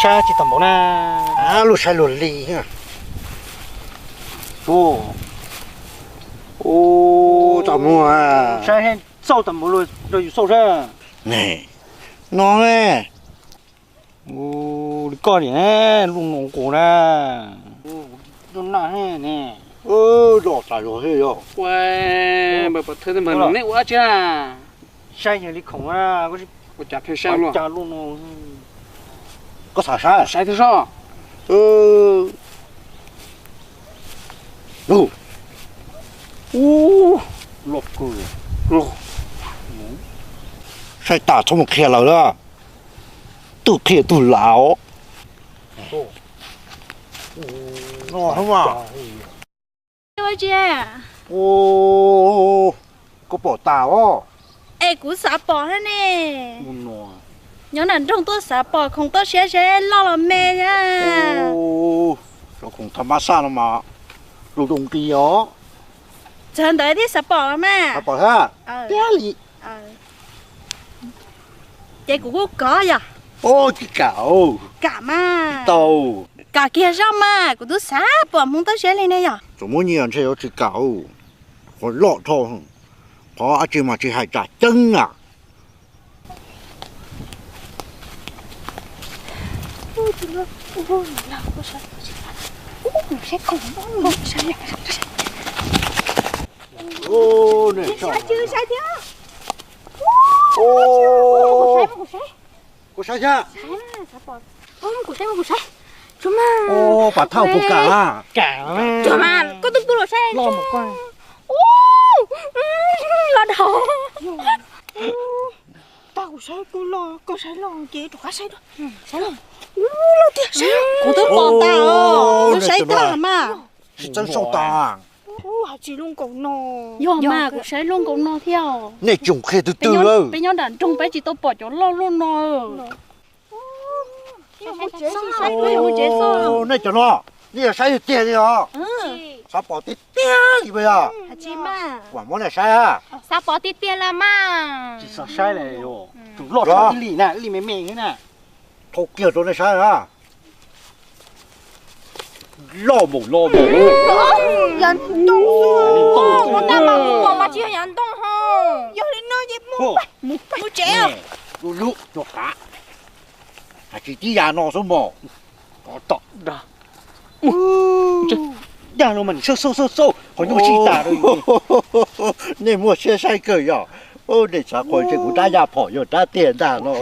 Kab tsis tau npaum na. Lub saib luag li. Ub, tau muag. Saib xauj tau npaum luag rau yus xauj saib. No ne. Ub, li koj li ne, lub no nqus na. Lub no ne. Los tas zog thiab yog. Ua, npawg Pov Thawj, neb ua dab tsi na? Saib yog li khoom na, ua cas pheej saib luaj. Cas lub no. Koj xav saib? Saib thiab soj. Ub, loj kawg. Saib tas txhob mus qhia lawv na. Twb qhia tug lav os. Ua tsi? Koj pom tas os? Es kuv xav pom thiab ne. Nyob nram nroog tuaj xav pom khoom toj siab seb loj los me thiab. Cov khoom thav mab xaj no mas zoo zoo nqi os. Txawm ntawd thiaj xav pom los mas. Xav pom thiab? Tiag li. Ces kuv kuj kov yom. Tsis kam. Kam mas. Tau. Kam kiag zoj mas, kuv twb xav pom hmoov toj siab li ne yom. Txawm muab nyiaj ntshe yuav tsis kam. Qhov loj dhau, qhov dab tsi mas tsis hais tsam ceeb na. Kuv saib thiab. Kuv saib, kuv saib. Pab thauj kuv kam. Kam mas. Koj twb pub los saib. Los dhau. Tag kuv saib kuj loj, koj saib loj ces rov qab saib. Saib loj. Loj tiag. Kuv twb pom tas os, kuv saib tag mas. Tsis txawj saib tas. Kuv hais tsis lub nkaus no. Yog mas, kuv saib loj nkaus no thiab. Nej tseem qhia twg twg lawm? Peb nyob nram nroog peb tsis tau pom cov loj loj no. Nej cov no, nej yog saib tiag tiag li os. Xav pom tiag tiag li puas yog? Kuv muab nej saib. Xav pom tiag tiag los mas. Tsis xav saib li, tsuas loj ib li na, ib li me me xwb na. Thauj kiag rau nej saib na. Loj npaum no npaum. Yav ntoo xwb. Ua ntej mas kuv pom mas tsis yog yav ntoo ho. Yog li no ces mus tsev. Lub lub rau qav. Hais tsis tib yam no xwb mog. Dag no mas nws xauj xauj xauj xauj qhov nyuj sij tas. Nej muaj siab saib kawg yog. Nej xav qhov ntshe kuv rab yaj phom yog rab tiag ntag no.